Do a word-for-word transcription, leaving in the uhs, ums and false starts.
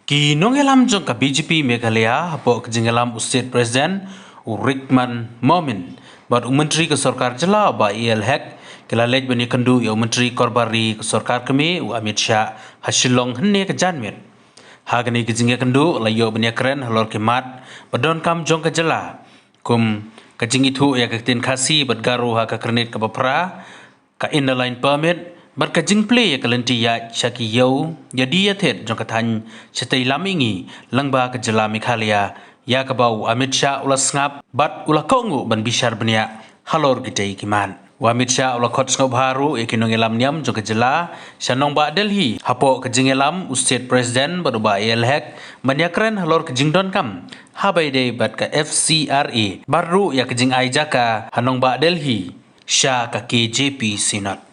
Ki nongïalam jong ka B J P Meghalaya hapoh ka jingïalam u State President u Rahman Momin bad u Myntri ka Sorkar Jylla u Bah A L Hek ki la leit ban ïakynduh ïa u Myntri Korbar Ri ka Sorkar Kmie u Amit Shah ha Shillong hynne ka janmiet. Ha kane ka jingïakynduh la ïoh ban ïakren halor ki mat ba donkam jong ka jylla kum ka jingithuh ïa ka ktien Khasi bad Garo ha ka kyrnit kaba phra, ka Inner Line Permit bad ka jingplie ïa ka lynti ïaid sha ki ïew ïadie ïathied jong ka thaiñ shatei lam mihngi lyngba ka jylla Meghalaya, ïa kaba u Amit Shah u la sngap bad u la kohnguh ban bishar bniah halor kitei ki mat. U Amit Shah u la khot sngewbha ruh ïa ki nongïalam niam jong ka jylla sha nongbah Delhi hapoh ka jingïalam u State President bad u Bah A L Hek ban ïakren halor ka jingdonkam ha ba ïadei bad ka F C R A bad ruh ïa ka jingai jaka ha nongbah Delhi sha ka K J P Synod.